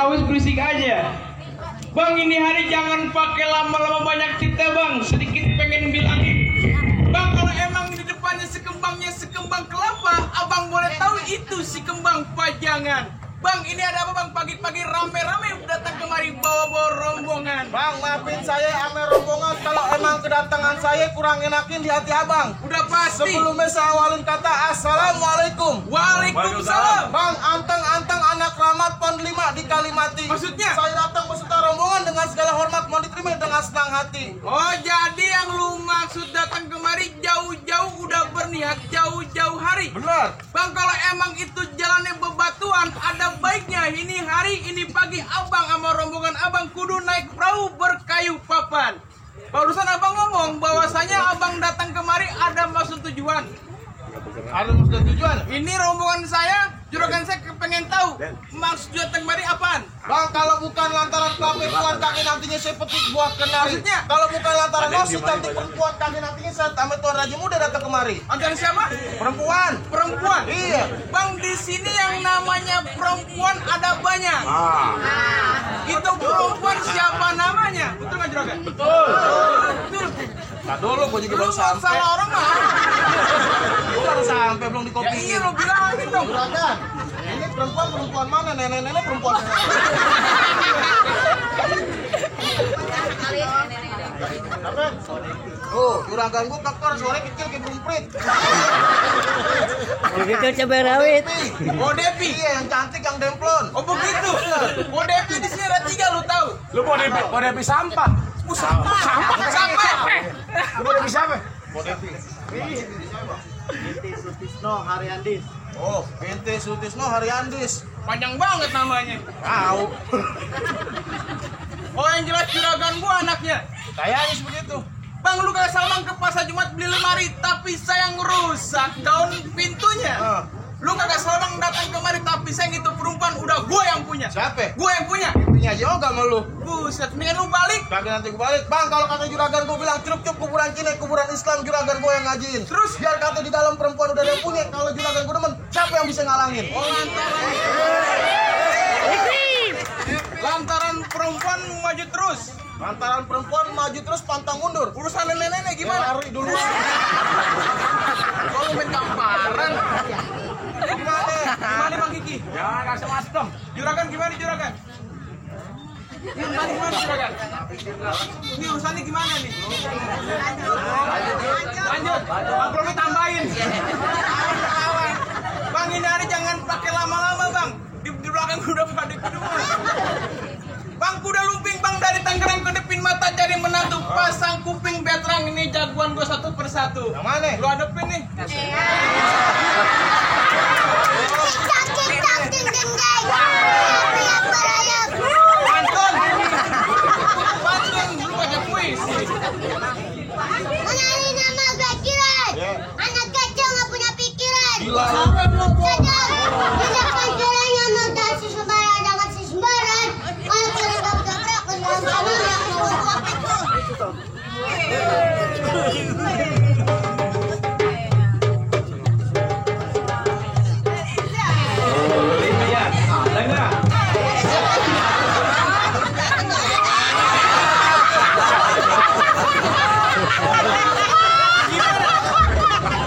Rawis berisik aja. Bang, ini hari jangan pakai lama-lama banyak cerita bang, sedikit pengen bilangin. Bang, kalau emang di depannya sekembang kelapa, abang boleh tahu itu si kembang pajangan. Bang, ini ada apa bang? Pagi-pagi rame-rame datang kemari bawa-bawa rombongan. Bang, maafin saya ame rombongan kalau emang kedatangan saya kurang enakin di hati abang. Udah pasti. Sebelumnya saya awalin kata Assalamualaikum. Waalaikumsalam. Bang, anteng-anteng anak Rahmat Pon 5 di Kalimati. Maksudnya? Saya datang beserta rombongan dengan segala hormat, mau diterima dengan senang hati. Oh, jadi yang lu maksud datang kemari jauh-jauh udah berniat jauh-jauh hari. Benar. Bang, kalau emang itu jalannya bebatuan, ada baiknya ini hari, ini pagi abang sama rombongan abang kudu naik perahu berkayu papan. Barusan abang ngomong bahwasanya abang datang kemari ada maksud tujuan. Ada maksud tujuan? Ini rombongan saya, juragan saya pengen tahu maksud datang kemari apaan. Bang, kalau bukan lantaran perempuan kaki nantinya saya petik buat kenari. Maksudnya? Kalau bukan lantaran lo si cantik perempuan kaki nantinya saya tamat tuan Raja Muda datang kemari. Antara siapa? Perempuan. Perempuan. Iya. Bang, di sini yang namanya perempuan ada banyak. Itu perempuan siapa namanya? Betul nggak juragan? Betul. Betul. Nah dulu gue juga Lu baru sampai. salah orang mah. Gue baru sampai belum di Ya kopi. iya lo bilangin dong. Juragan, ini perempuan mana? Nenek-nenek perempuan. Apa? Oh, juragan gue keker suara kecil kayak berumprit. Begitu cabai rawit. Oh Depi. Iya, yang cantik, yang demplon. Oh begitu. Oh Depi di sini ada 3 lu tahu. Lu mau depi sampah. Sampai. Lu mau depi siapa? Binti Sutisno Haryandis. Oh, Binti Sutisno Haryandis. Panjang banget namanya. Tahu. Oh yang jelas juragan gua anaknya. Kayaknya begitu. Bang, lu kayak Salman ke pasar Jumat beli lemari, tapi saya ngerusak daun pintunya. Lu kagak Salman datang kemari, tapi saya itu perempuan udah gua yang punya. Siapa? Gua yang punya. Punya aja enggak sama lu. Buset, mendingan lu balik. Kagak nanti gue balik. Bang, kalau kata juragan gue bilang cukup kuburan Cina, kuburan Islam juragan gue yang ngajiin. Terus? Biar kata di dalam perempuan udah ada yang punya. Kalau juragan gue demen, siapa yang bisa ngalangin? Oh, lantaran perempuan maju terus. Lantaran perempuan maju terus pantang mundur. Urusan nenek-nenek gimana? Lari dulu. Kalau main gamparan. Gimana Bang Kiki? Jangan kasih maskem. Juragan gimana juragan? Gimana juragan? Ini urusannya gimana nih? Lanjut. Bang Promi tambahin. Bang, ini hari jangan pakai lama-lama bang. Di belakang udah pada kedua. Bang, kuda lumping bang dari Tangerang ke Depin mata cari menantu, pasang kuping betrang, ini jagoan gue satu persatu. Yang mana? Lu hadepin nih. Pantun. Pantun, lu baca puisi. Menyanyi nama pikiran. Anak kecil nggak punya pikiran. Gila. Tidak pelajaran yang notasi sembarangan jangan si sembarangan. Kalau kalian nggak bergerak ke dalam sana yang mau buat itu.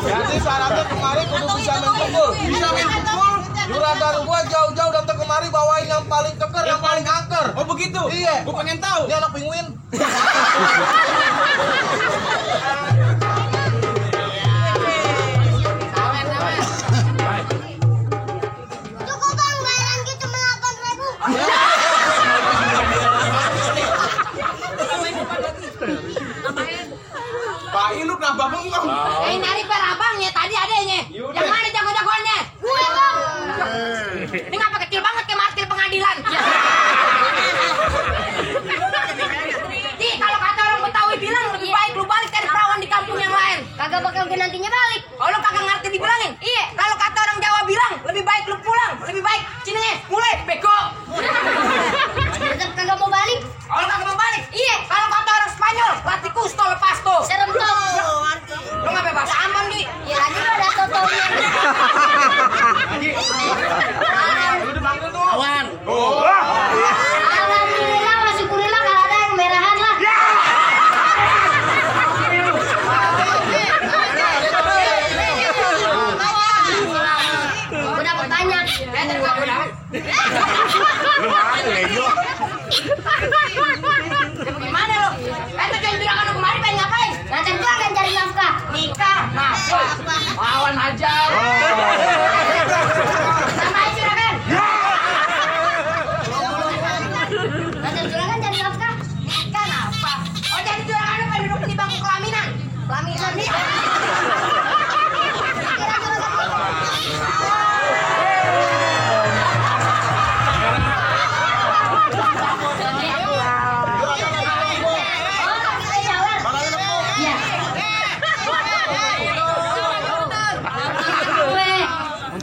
Jadi syaratnya kemarin kudu bisa mengumpul. Bisa main pukul. Juragan gue jauh-jauh datang kemari bawain yang paling keker, yang paling angker. Oh begitu? Iya. Gue pengen tahu. Dia anak penguin. Cukup bang, bayaran kita cuma 8.000. Pak lu kenapa bengong? Ini dari per abangnya, tadi adanya. Yaudah. Yang mana jago-jagoannya? Gue bang. Ini ngapa kecil banget kayak martil pengadilan? Ji, kalau kata orang Betawi bilang lebih baik lu balik dari perawan di kampung yang lain. Kagak bakal nantinya balik. Kalau lu kagak ngerti dibilangin. Iya, kalau kata orang Jawa bilang lebih baik lu pulang, lebih baik Cinenge mulai bego. Tetap kagak mau balik. Kalau kagak mau balik. Iya, kalau kata orang Spanyol, latih kusto lepas tuh. Serem tuh. Lu ngapa bahasa Ambon, Di? Ya aja lo ada totonya. Lu dipanggil tuh. Awan. Oh. banyak. Gimana lo? Itu yang bilang kamu kemarin pengen ngapain? Ngantar gua kan cari nafkah. Nikah. Nah, lawan aja. Sama aja juragan. Ngantar juragan cari nafkah. Nikah apa? Oh jadi juragan lu pengen duduk di bangku kelaminan? Pelaminan nih.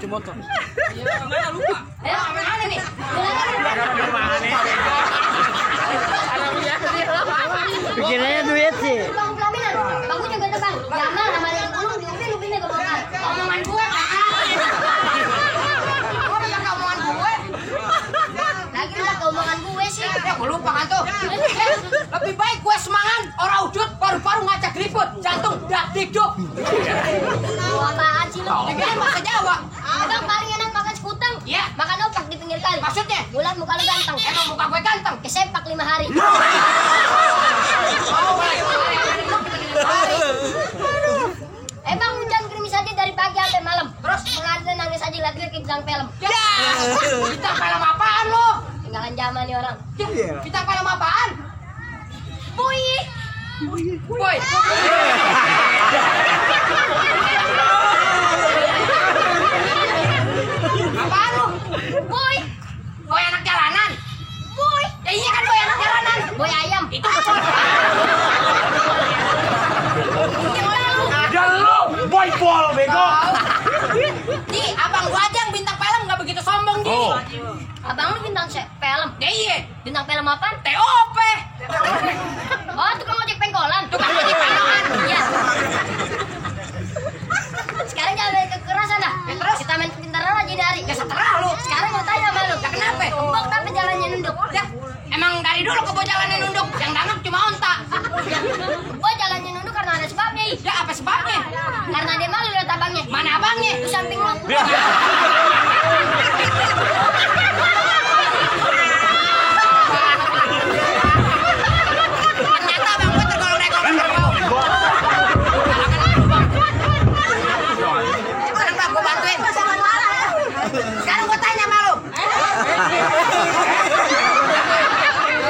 Motor. Ayo, mana nih? Pikirannya duit sih. Bang pelaminan. Bangku juga tuh bang. Jamal sama yang dulu diupin ke bangka. Omongan gue Gue udah pakai omongan gue. Lagi lu pakai omongan gue sih. Ya gue lupa kan tuh. Lebih baik gue semangat, orang ujut, paru-paru ngacak ribut, jantung dak dikduk. Mau apaan sih lu? Dikirain bahasa Jawa. Abang paling enak makan sekutang. Iya. Makan opak di pinggir kali. Maksudnya? Bulan muka lu ganteng. Emang muka gue ganteng. Kesempak 5 hari. Emang hujan gerimis aja dari pagi sampai malam. Terus pengantin nangis aja lagi kayak bintang film. Ya, bintang film apaan lo? Tinggalan zaman nih orang. Bintang film apaan? Boy. Boy. Apaan lu? Boy. Boy anak jalanan. Boy. Ya iya kan boy anak jalanan. Boy ayam. Itu betul. Dan lu boy ball bego. Di, abang gua aja yang bintang film nggak begitu sombong di. Oh. Abang lu bintang film. Ya iya. Bintang film apaan? TOP. Oh, tukang ojek pengkolan. Tukang ojek pengkolan. Iya. Sekarang jangan main kekerasan dah. Ya, terus? Kita main kepintaran aja dari. Ya seterah lu. Sekarang mau tanya sama lu. Ya kenapa? Kebok tapi jalannya nunduk. Ya, emang dari dulu kebo jalannya nunduk. Yang dangdut cuma onta. Kebok jalannya nunduk karena ada sebabnya. Ih. Ya apa sebabnya? Karena dia malu lihat abangnya. Mana abangnya? Itu samping lu. Ternyata abang gua tergolong rekor kerbau. Sekarang bang gua bantuin. Sekarang gua tanya sama lu.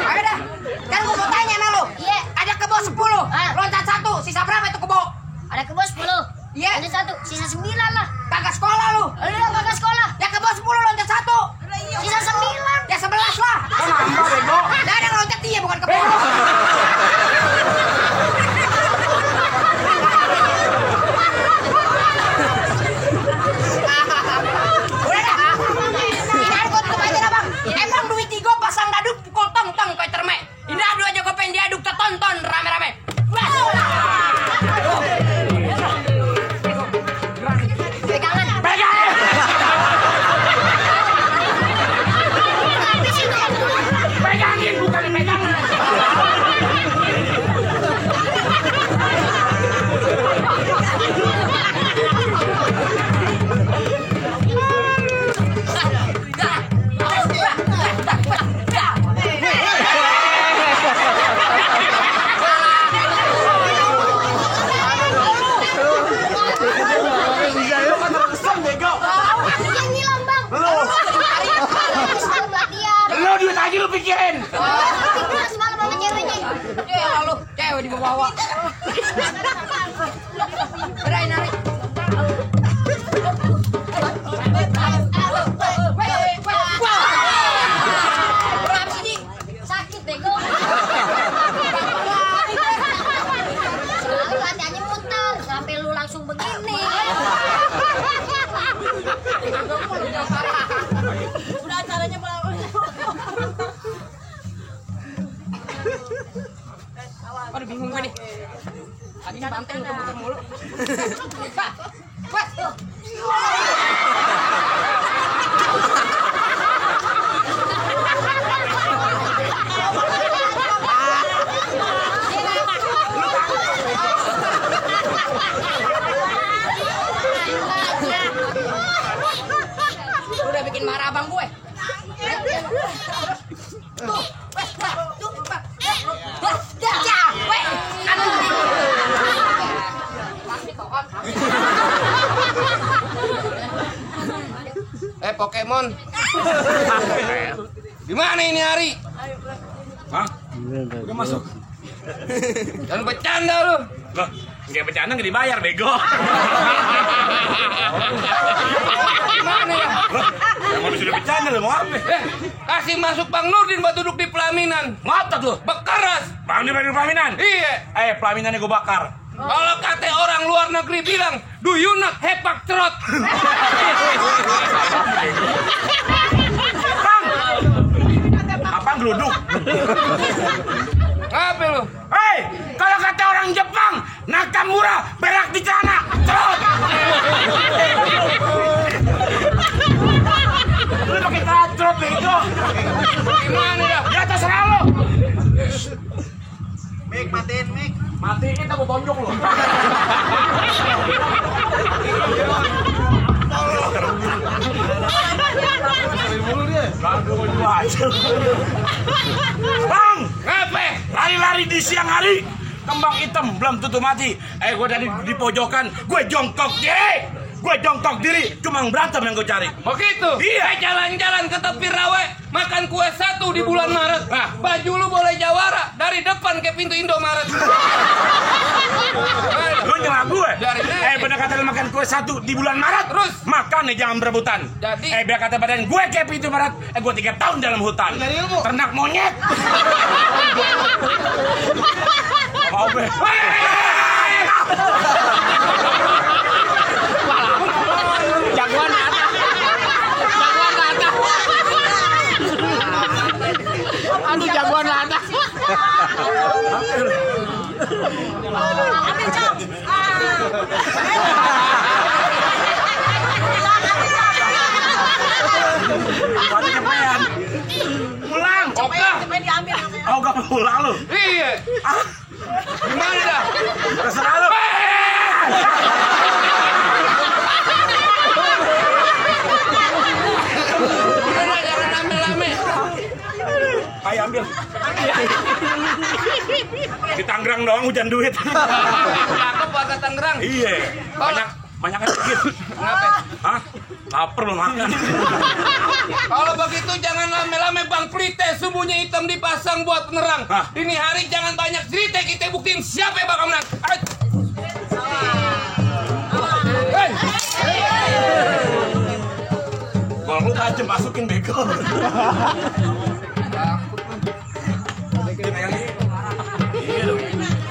Ayo dah. Sekarang gua mau tanya sama lu. Iya. Ada kebo 10, loncat 1, sisa berapa itu kebo? Ada kebos 10. Iya. Ada 1, sisa 9 lah. Kagak sekolah lu. Lu yang kagak sekolah. Ya kebo 10 loncat 1. Sisa 9. Ya 11 lah. Nah, ada yang loncat dia bukan kebo. Udah dah. Ini ada gua tutup aja dah bang. Emang duit tigo pasang daduk pukul tong-tong kayak termek. Ini adu aja gua pengen diaduk tonton rame-rame. Bas. Pegangan. Pegang. Pegangin bukan dipegangan. Yang hilang bang. Semalam latihan. Lu duit lagi lu pikirin. Pikir semalam sama ceweknya. Ya lalu cewek dibawa. Udah narik. Kenapa sih, Di? Sakit bego. Selalu latihannya muter sampai lu langsung begini. Udah acaranya Aduh bingung gue nih. Tadinya banteng muter mulu. Pak, Pak. bikin marah abang gue. Pokemon. Di mana ini Hari? Hah? Udah masuk. Jangan bercanda lu. Loh, nggak bercanda nggak dibayar, bego. Gimana ya? Yang mau sudah bercanda lu mau apa? Kasih masuk Bang Nurdin buat duduk di pelaminan. Ngotot lu. Bekeras. Bang di pelaminan. Iya. Pelaminannya gue bakar. Kalau kata orang luar negeri bilang, do you not have a throat? Bang! Apa geluduk? Apa lu? Hei, kalau kata orang Jepang, Nakamura berak di celana. Trot! Lu pakai trot bego. Gimana ya? Ya terserah lu. Mik, matiin mik. Matiin kita gua tonjok lu. Bang, Apa? lari-lari di siang hari, kembang hitam belum tentu mati. Gue tadi di pojokan, gue jongkok diri, cuma berantem yang gue cari. Begitu? Iya. Jalan-jalan ke tepi rawe, makan kue 1 di bulan Maret. Nah. Baju lu boleh jawara dari depan ke pintu Indomaret. Lu nyela gue? Dari mana? Bener kata lu makan kue 1 di bulan Maret, Terus? makan nih jangan berebutan. Jadi? Biar kata badan gue kayak pintu Maret, gue 3 tahun dalam hutan. Nyari ilmu. Ternak monyet. Apa? Jagoan atas. Aduh, jagoan atas. Waduh kepean. Pulang. Oka. Oh gak pulang lu. Iya. Gimana dah? Terserah lu. Udah jangan rame-rame. Ayo ambil. Di Tangerang doang hujan duit. Cakep warga Tangerang. Iya. Banyak dikit. Kenapa? Hah? Lapar lu makan. Kalau begitu jangan lame-lame Bang Plite, sumbunya hitam dipasang buat penerang. Hah? Ini hari jangan banyak cerita, kita buktiin siapa yang bakal menang. Ayo. Hey. Kalau lu tajam masukin bego.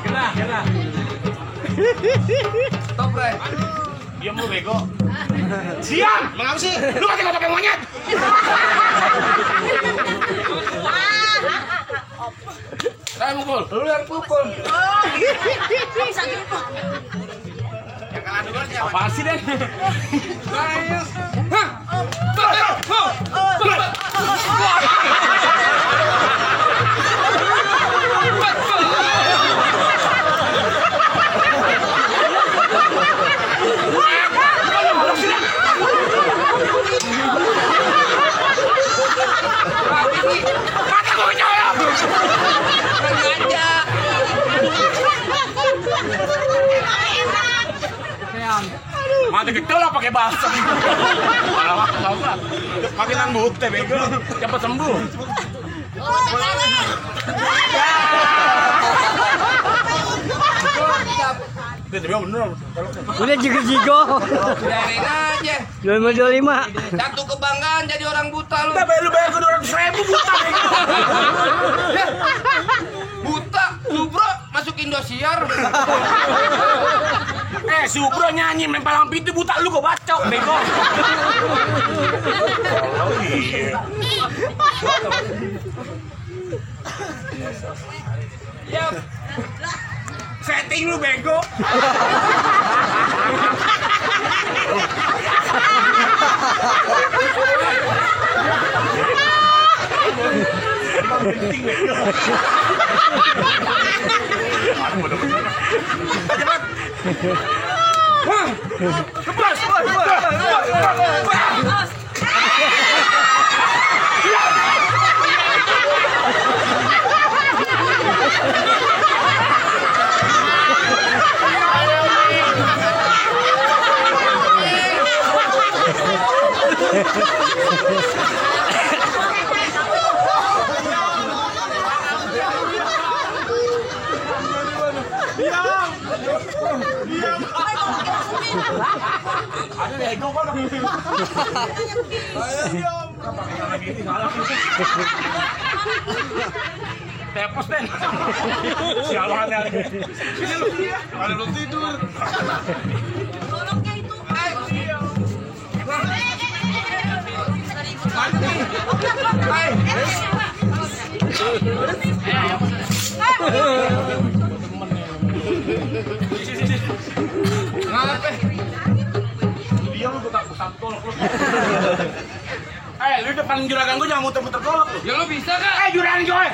Kena. Stop, Bre. Diam lu bego. Siap. Mengapa sih? Lu pakai kotak yang monyet. Saya mukul. Lu yang pukul. Apaan sih, Den? Hah? Kata gue jawab. Sengaja. Mati kecil lah pakai basah. Makinan bukti bego. Cepat sembuh. Bener. Udah jigo-jigo. Biarin aja. 25. Satu kebanggaan jadi orang buta lu. Lu bayar ke 200.000 buta bego. Ya. Buta, Subro masuk Indosiar. Subro nyanyi main palang pintu buta lu kok bacok bego. Oh iya. Ya, Setting lu bego. Cepat. Ada ego kok. Tepos Den. Sialan ya. Sini lu. Ada lu tidur. Goloknya itu. Ngapain? Dia lu buka golok lu. Lu depan juragan gua jangan muter-muter golok lu. Ya lu bisa kak? Juragan gue.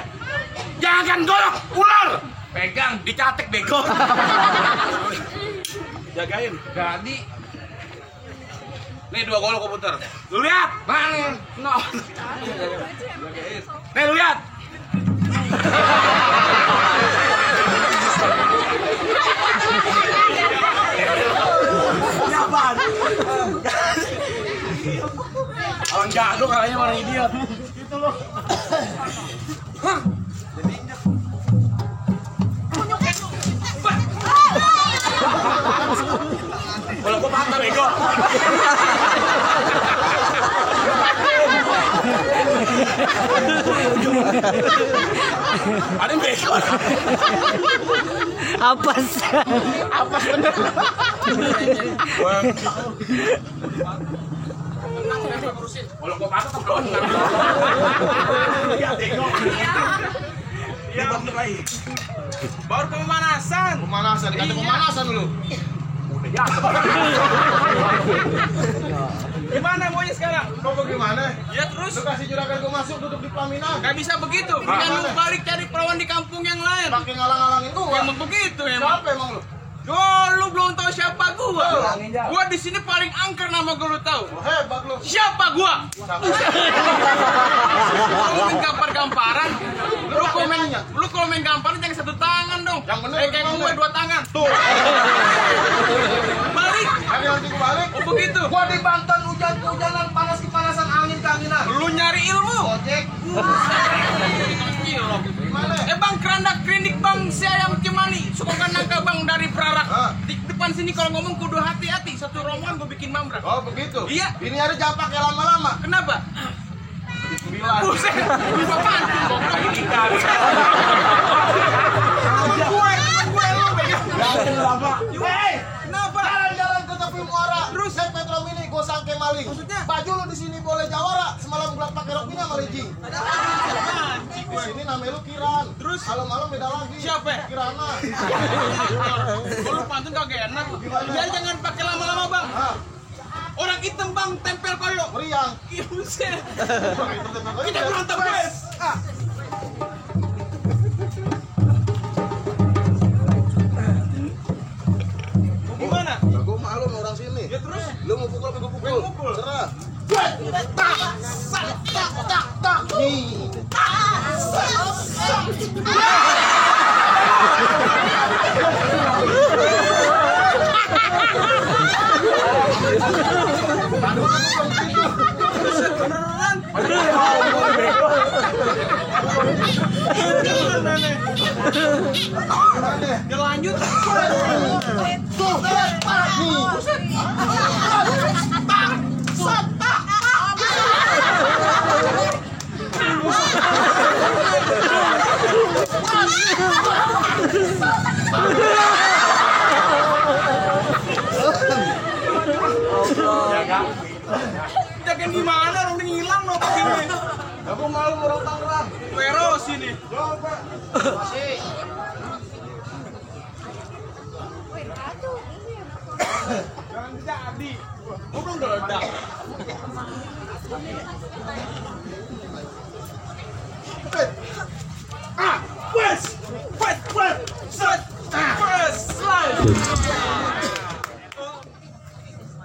Jangan golok, ular. Pegang. Dicatek bego. Jagain. Jadi. Nih 2 golok gua puter. Lu lihat. Mana? No. Nih lu lihat. Apaan? Orang jago kayaknya orang idiot. Gitu loh. Bola gua patah bego. Ada yang bego. Apes. Apes bener. Bola gua patah tuh. Iya bego. Iya bener lagi. Baru pemanasan. Pemanasan, dikata pemanasan lu. Ya. Gimana maunya sekarang? Kau bagaimana? Ya terus. Lu kasih juragan gua masuk duduk di pelaminan. Gak bisa begitu. Jangan lu balik cari perawan di kampung yang lain. Pakai ngalang-ngalangin gua. Emang begitu emang. Siapa emang lu? Oh, lu belum tahu siapa gua. Gua di sini paling angker nama gua, lu tahu. Oh, hebat lu. Siapa gua? Lu main gampar-gamparan. Lu kalau main gamparan jangan 1 tangan dong. Yang bener Kayak gimana? gue 2 tangan. Tuh. Balik. Hari nanti gua balik. Oh begitu. Gua di Banten hujan-hujanan, panas kepanasan, angin keanginan. Lu nyari ilmu. Ojek. Gimana? Bang kerandak klinik bang si ayam cemani suka nangka bang dari Prarak. Di depan sini kalau ngomong kudu hati-hati. Satu rombongan gue bikin mambrak. Oh begitu? Iya. Ini hari jangan pakai lama-lama. Kenapa? Buset, bisa pantu goblok ini. Gue lu pegang. Hei, kenapa? Jalan-jalan ke tepi muara. Terus? Naik Metro Mini, gue sangke maling. Maksudnya? Baju lu di sini boleh jawara. Semalam gelap pakai rokinya malijing. Di sini namanya lu Kiran. Terus? Malam-malam beda lagi. Siapa? Kirana. Kalau lu pantun kagak enak. Ya jangan pakai lama-lama bang. Hah? Orang hitam bang tempel koyo. Meriang. Iya buset. Kita Kita berantem guys. Gimana? Gue malu sama orang sini. Ya terus? Lu mau pukul apa gue pukul? Gua pukul. Serah. Tak. Nih. Ya lanjut. Tuh. Nih. Jagain gimana? Orang udah ngilang no begini. Aku malu orang Tangerang. Vero sini. Coba. Jangan jadi. Gua belum meledak.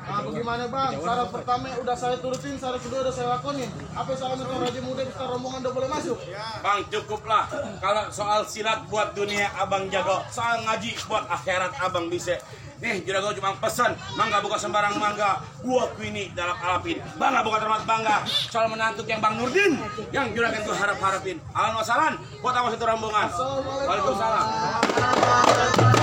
Nah, bagaimana bang? Syarat pertama udah saya turutin, syarat kedua udah saya lakonin. Apa yang salah minta raja muda bisa rombongan udah boleh masuk? Bang cukuplah. Kalau soal silat buat dunia abang jago, soal ngaji buat akhirat abang bisa. Nih juragan cuma pesan, mangga bukan sembarang mangga. Gua kuini dalam alapin. Bangga bukan termat bangga. Soal menantu yang Bang Nurdin, yang juragan tuh harapin. Ahlan wa sahlan, buat awas itu rombongan. Waalaikumsalam.